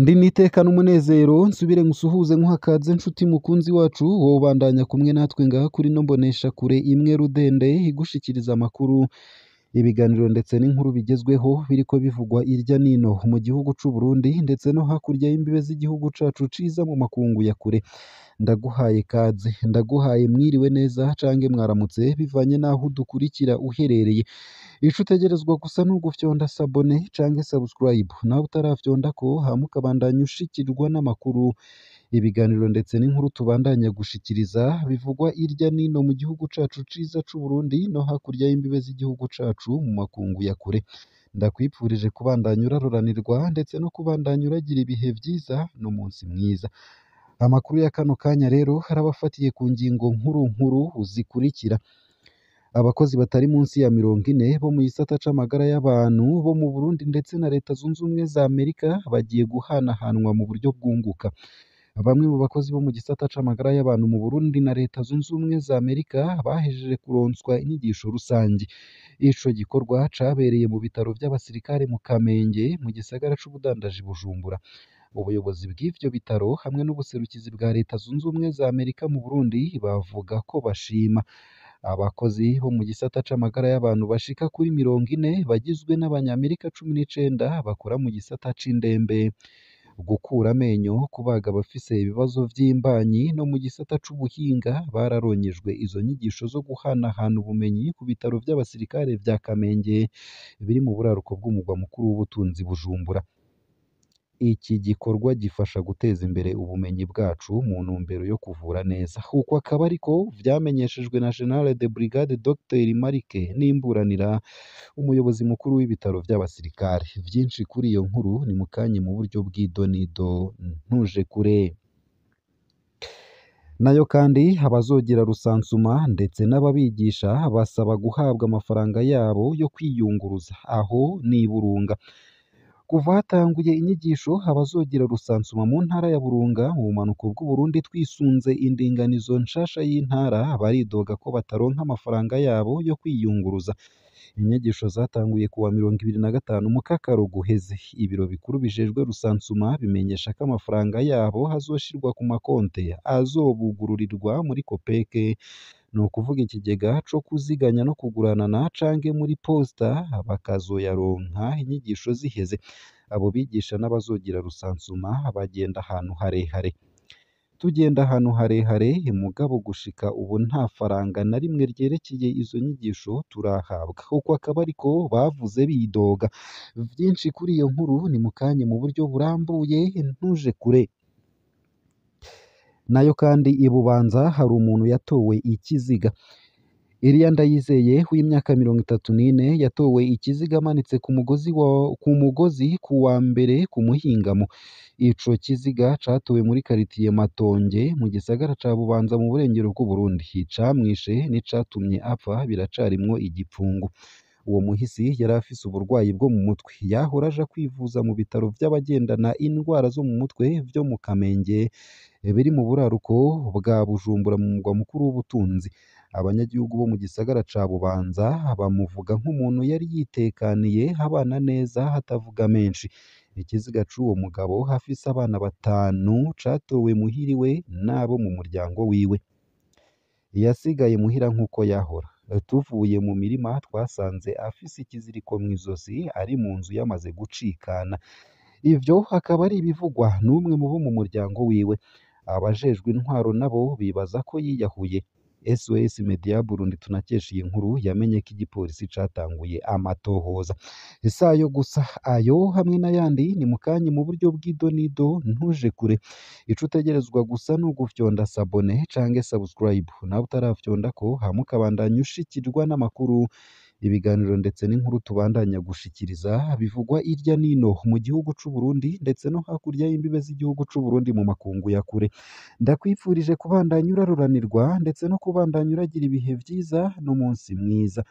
Ndi niteka n'umunezero nsubire nkusuhuze nkuhakaze nshuti mukunzi wacu wowe ubandanya kumwe natwe ngaha kuri no mbonesha kure imwe rudende igushikiriza amakuru, ibiganiro ndetse n'inkuru bigezweho biriko bivugwa irya nino mu gihugu c'u Burundi ndetse no hakurya y'imbibe z'igihugu cacu ciza mu makungu ya kure. Ndaguhaye kaze, ndaguhaye mwiriwe neza canke mwaramutse bivanye n'aho udukurikira uherereye. Ico utegerezwa gusa ni ugufyonda sabone canke subscribe, nawe utarafyondako hama ukabandanya ushikirwa n'amakuru, ibiganiro ndetse n'inkuru tubandanya gushikiriza bivugwa irya nino mu gihugu cacu ciza c'u Burundi no hakurya y'imbibe z'igihugu cacu mu makungu ya kure. Ndakwipfurije kubandanya uraroranirwa ndetse no kubandanya uragira ibihe vyiza n'umunsi mwiza. Amakuru ya kano kanya rero arabafatiye ku ngingo nkuru nkuru zikurikira: abakozi batari munsi ya 40 bo mu gisata c'amagara y'abantu bo mu Burundi ndetse na Leta Zunze Ubumwe za Amerika bagiye guhanahanwa mu buryo bwunguka. Bamwe mu bakozi bo mu gisata c'amagara y'abantu mu Burundi na Leta Zunze Ubumwe za Amerika bahejeje kuronswa inyigisho rusangi. Ico gikorwa cabereye mu bitaro vy'abasirikare mu Kamenge mu gisagara c'ubudandaji Bujumbura. Ubuyobozi bw'ivyo bitaro hamwe n'ubuserukizi bwa Leta Zunze Ubumwe za Amerika mu Burundi bavuga ko bashima. Abakozi bo mu gisata c'amagara y'abantu bashika kuri 40 bagizwe n'abanyamerika 19 bakora mu gisata c'indembe, gukura amenyo, kubaga abafise ibibazo vy'imbanyi no mu gisata c'ubuhinga bararonkejwe izo nyigisho zo guhanahana ubumenyi ku bitaro vy'abasirikare vya Kamenge biri mu buraruko bw'umugwa mukuru w'ubutunzi Bujumbura. Iki gikorwa gifasha guteza imbere ubumenyi bwacu mu ntumbero yo kuvura neza. Uko akaba ariko vyamenyeshejwe na General de Brigade Dr Marc Nimburanira, umuyobozi mukuru w'ibitaro vy'abasirikare. Vyinshi kuri iyo nkuru ni mukanye mu buryo bw'idonido ntuje kure. Nayo kandi abazogira rusansuma ndetse n'ababigisha basaba guhabwa amafaranga yabo yo kwiyunguruza aho ni i Burunga. Kuva hatanguye inyigisho abazogira rusansuma mu ntara ya Burunga mu bumanuko bw'Uburundi twisunze indinganizo nshasha y'intara baridoga ko bataronka amafaranga yabo yo kwiyunguruza. Inyigisho zatanguye kuwa 25 Mukakaro guheze. Ibiro bikuru bijejwe rusansuma bimenyesha ko amafaranga yabo azoshirwa ku makonte azobugururirwa muri Kopeke, ni ukuvuga ikigega co kuziganya no kuguranana canke muri posta bakazoyaronka inyigisho ziheze. Abo bigisha n'abazogira rusansuma bagenda ahantu harehare. Tugenda ahantu harehare mugabo gushika ubu nta faranga na rimwe ryerekeye izo nyigisho turahabwa. Uko akaba ariko bavuze bidoga. Vyinshi kuri iyo nkuru ni mukanye mu buryo burambuye ntuje kure. Nayo kandi i Bubanza hari umuntu yatowe ikiziga. Eliya Ndayizeye w'imyaka 34 yatowe ikiziga amanitse ku mugozi ku wa mbere ku muhingamo. Ico kiziga catowe muri karitiye Matonge mu gisagara ca Bubanza mu burengero bw'Uburundi. Icamwishe n'icatumye apfa biracarimwo igipfungu. Uwo muhisi yari afise uburwayi bwo mu mutwe, yahora aja kwivuza mu bitaro vy'abagendana indwara zo mu mutwe vyo mu Kamenge biri mu buraruko bwa Bujumbura mu mugwa mukuru w'ubutunzi. Abanyagihugu bo mu gisagara ca Bubanza bamuvuga nk'umuntu yari yitekaniye, abana neza, atavuga menshi. Ikiziga c'uwo mugabo afise abana 5 catowe muhiriwe n'abo mu muryango wiwe. Yasigaye muhira nk'uko yahora. Tuvuye mu mirima twasanze afise ikiziriko mw'izosi ari mu nzu yamaze gucikana. Ivyo akaba ari ibivugwa n'umwe mu bo mu muryango wiwe. Abajejwe intwaro nabo bibaza ko yiyahuye. SOS Media Burundi tunakesha iyi nkuru yamenye ko igipolisi catanguye amatohoza. Isayo gusa ayo hamwe n'ayandi ni mukanye mu buryo bw'idonido ntuje kure. Ico utegerezwa gusa ni ugufyonda sabone canke subscribe, nawe utarafyondako hama ukabandanya ushikirwa n'amakuru, ibiganiro ndetse n'inkuru tubandanya gushikiriza bivugwa irya nino mu gihugu c'u Burundi ndetse no hakurya y'imbibe z'igihugu c'u Burundi mu makungu ya kure. Ndakwipfurije kubandanya uraroranirwa ndetse no kubandanya uragira ibihe vyiza n'umunsi mwiza.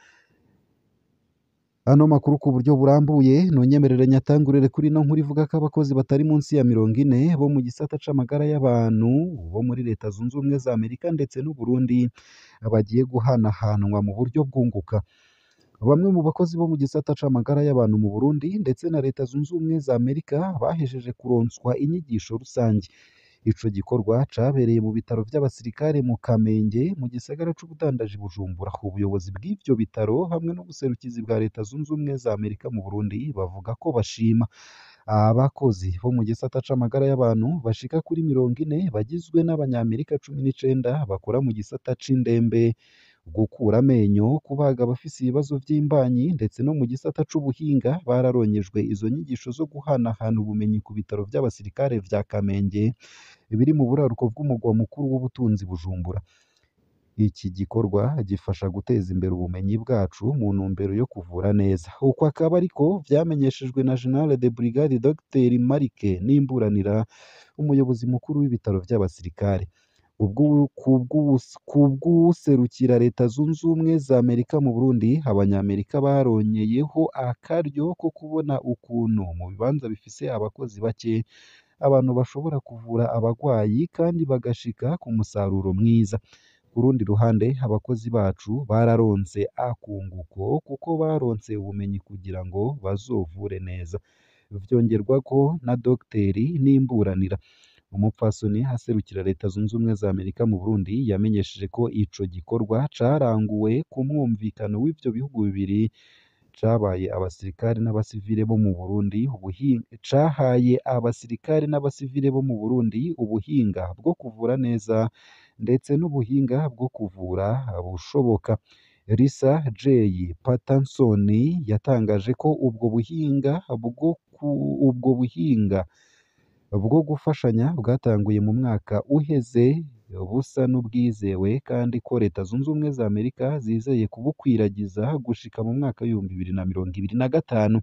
Ano makuru ku buryo burambuye nonyemerere nyatangurire kuri ino nkuru ivuga ko abakozi batari munsi ya 40 bo mu gisata c'amagara y'abantu bo muri Leta Zunze Ubumwe za Amerika ndetse n'u Burundi bagiye guhanahanwa mu buryo bwunguka. Bamwe mu bakozi bo mu gisata c'amagara y'abantu mu Burundi ndetse na Leta Zunze Ubumwe za Amerika bahejeje kuronswa inyigisho rusange. Ico gikorwa cabereye mu bitaro vy'abasirikare mu Kamenge mu gisagara c'ubudandaji Bujumbura. Ubuyobozi bw'ivyo bitaro hamwe n'ubuserukizi bwa Leta Zunze Ubumwe za Amerika mu Burundi bavuga ko bashima. Abakozi bo mu gisata c'amagara y'abantu bashika kuri 40 bagizwe n'abanyamerika 19 bakora mu gisata c'indembe, gukura amenyo, kubaga abafise ibibazo vy'imbanyi ndetse no mu gisata c'ubuhinga bararonkejwe izo nyigisho zo guhanahana ubumenyi ku bitaro vy'abasirikare vya Kamenge biri mu buraruko bw'umugwa mukuru w'ubutunzi Bujumbura. Iki gikorwa gifasha guteza imbere ubumenyi bwacu mu ntumbero yo kuvura neza. Uko akaba ariko vyamenyeshejwe na General de Brigade Dr Marc Nimburanira, umuyobozi mukuru w'ibitaro vy'abasirikare. Kubw'uwuserukira Leta Zunze Ubumwe za Amerika mu Burundi, abanyamerika baronkeyeho akaryo ko kubona ukuntu mu bibanza bifise abakozi bake abantu bashobora kuvura abagwayi kandi bagashika ku musaruro mwiza. Ku rundi ruhande, abakozi bacu bararonse akunguko kuko baronse ubumenyi kugira ngo bazovure neza. Vyongerwako na Dr Nimburanira. Umupfasoni aserukira Leta Zunze Ubumwe za Amerika mu Burundi yamenyesheje ko ico gikorwa caranguwe ku mwumvikano w'ivyo bihugu bibiri cabaye abasirikare n'abasivile bo mu Burundi cahaye abasirikare n'abasivile bo mu Burundi ubuhinga bwo kuvura neza ndetse n'ubuhinga bwo kuvura bushoboka. Lisa J Patterson yatangaje ko ubwo buhinga bwo gufashanya bwatanguye mu mwaka uheze busa n'ubwizewe kandi ko Leta Zunze Ubumwe za Amerika zizeye kubukwiragiza gushika mu mwaka w'ibihumbi 2025.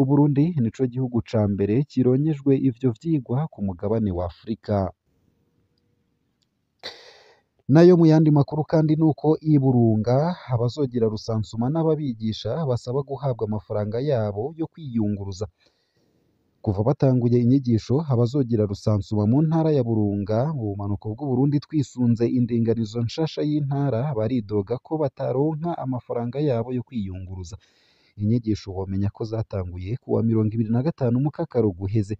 Uburundi nico gihugu ca mbere kironkejwe ivyo vyigwa ku mugabane wa Afrika. Nayo mu yandi makuru kandi nuko i Burunga abazogira rusansuma n'ababigisha basaba guhabwa amafaranga yabo yo kwiyunguruza. Kuva batanguye inyigisho abazogira rusansuma mu ntara ya Burunga mu bumanuko bw'Uburundi twisunze indinganizo nshasha y'intara baridoga ko bataronka amafaranga yabo yo kwiyunguruza. Inyigisho womenya ko zatanguye kuwa 25 Mukakaro guheze.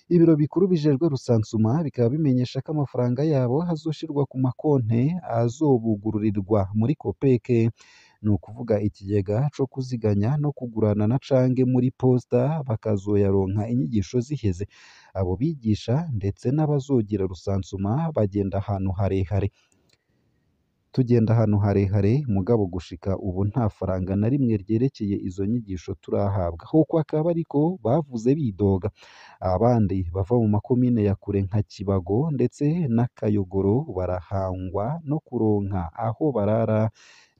Ibiro bikuru bijejwe rusansuma bikaba bimenyesha ko amafaranga yabo azoshirwa ku makonte azobugururirwa muri Kopeke, ni ukuvuga ikigega co kuziganya no kugurana na canke muri posta bakazoyaronka inyigisho ziheze. Abo bigisha ndetse n'abazogira rusansuma bagenda ahantu harehare. Tugenda ahantu harehare mugabo gushika ubu nta faranga na rimwe ryerekeye izo nyigisho turahabwa. Uko akaba ariko bavuze bidoga. Abandi bava mu makomine ya kure nka Kibago ndetse na Kayogoro barahangwa no kuronka aho barara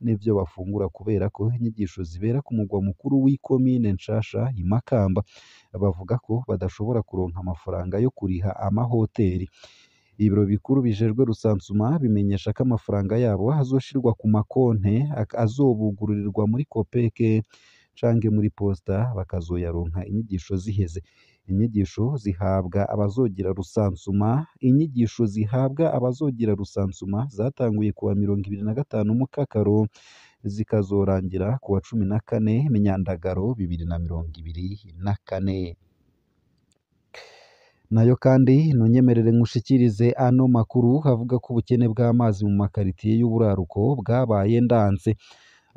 n'ivyo bafungura kubera ko inyigisho zibera ku mugwa mukuru w'ikomine nshasha i Makamba. Bavuga ko badashobora kuronka amafaranga yo kuriha amahoteri. Ibiro bikuru bijejwe rusansuma bimenyesha ko amafaranga yabo azoshirwa ku makonte azobugururirwa muri Kopeke canke muri posta bakazoyaronka inyigisho ziheze. Inyigisho zihabwa abazogira rusansuma inyigisho zihabwa abazogira rusansuma zatanguye kuwa 25 Mukakaro zikazorangira kuwa 14 Myandagaro 2024. Nayo kandi ntunyemerere nkushikirize ano makuru avuga ko ubukene bw'amazi mu makaritiye y'uburaruko bwabaye ndanse.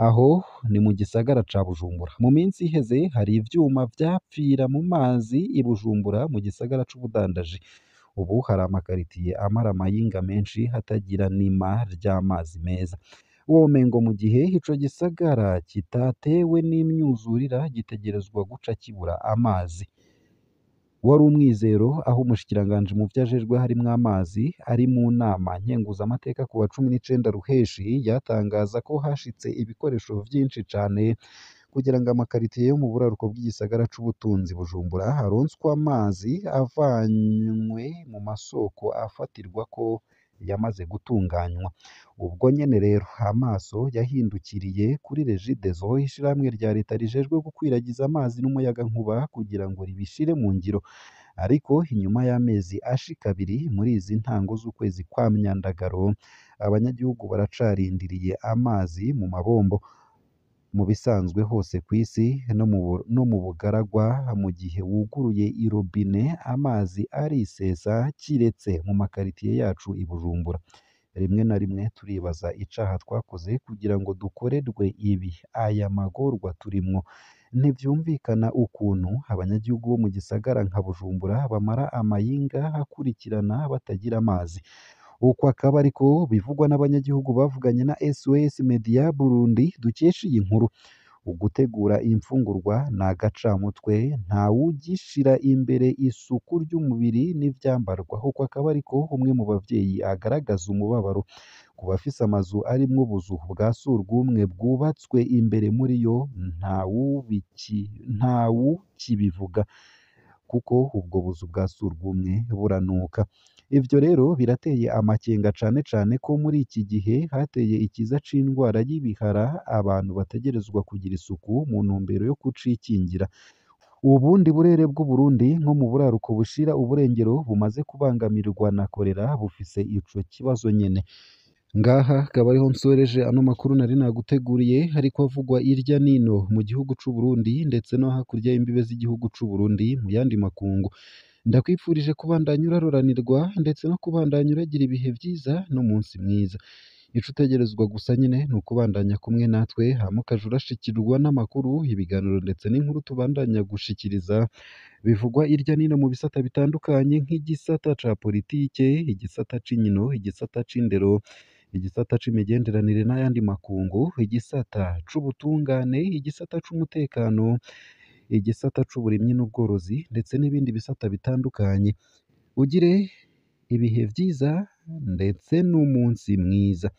Aho ni mu gisagara ca Bujumbura. Mu minsi iheze hari ivyuma vyapfira mu mazi i Bujumbura mu gisagara c'ubudandaji. Ubu hari amakaritiye amara amayinga menshi hatagira nima ry'amazi meza. Womengo mu gihe ico gisagara kitatewe n'imyuzurira gitegerezwa guca kibura amazi. Wari umwizero aho umushikiranganji mu vyo ajejwe harimwo amazi ari mu nama nkenguzamateka ku wa 19 Ruheshi yatangaza ko hashitse ibikoresho vyinshi cane kugira ngo amakaritiye yo mu buraruko bw'igisagara c'ubutunzi Bujumbura haronswe amazi avanywe mu masoko afatirwako yamaze gutunganywa. Ubwo nyene rero amaso yahindukiriye kuri Regideso, ishirahamwe rya leta rijejwe gukwiragiza amazi n'umuyagankuba kugira ngo ribishire mu ngiro. Ariko inyuma y'amezi ashika abiri muri izi ntango z'ukwezi kwa Myandagaro, abanyagihugu baracarindiriye amazi mu mabombo. Mu bisanzwe hose kw'isi no mu bugaragwa, mu gihe wuguruye irobine amazi arisesa kiretse mu makaritiye yacu i Bujumbura. Rimwe na rimwe turibaza icaha twakoze kugira ngo dukorerwe ibi, aya magorwa turimwo. Ntivyumvikana ukuntu abanyagihugu bo mu gisagara nka Bujumbura bamara amayinga akurikirana batagira amazi. Uko akaba ariko bivugwa n'abanyagihugu bavuganye na SOS Media Burundi dukesha iyi nkuru. Ugutegura imfungurwa ni agacamutwe, ntawugishira imbere isuku ry'umubiri n'ivyambarwa. Uko akaba ariko umwe mu bavyeyi agaragaza umubabaro ku bafise amazu arimwo ubuzu bwa surwumwe bwubatswe imbere muri yo, ntawukibivuga kuko ubwo buzu bwa surwumwe buranuka. Ivyo rero birateye amakenga cane cane ko muri iki gihe hateye ikiza c'indwara y'ibihara, abantu bategerezwa kugira isuku mu ntumbero yo kucikingira. Ubundi burere bw'Uburundi nko mu buraruko bushira uburengero bumaze kubangamirwa na korera bufise ico kibazo nyene. Ngaha akaba ariho nsoreje ano makuru nari naguteguriye ariko avugwa irya nino mu gihugu c'u Burundi ndetse no hakurya y'imbibe z'igihugu c'u Burundi mu yandi makungu. Ndakwifurije kubandanya uraroranirwa ndetse no kubandanya uragira ibihe vyiza n'umunsi mwiza. Ico utegerezwa gusa nyene ni ukubandanya kumwe natwe hama ukaja urashikirwa n'amakuru, ibiganiro ndetse n'inkuru tubandanya gushikiriza bivugwa irya nino mu bisata bitandukanye nk'igisata ca politike, igisata c'inkino, igisata c'indero, igisata c'imigenderanire n'ayandi makungu, igisata c'ubutungane, igisata c'umutekano, igisata c'uburimyi n'ubworozi ndetse n'ibindi bisata bitandukanye. Ugire ibihe vyiza ndetse n'umunsi mwiza.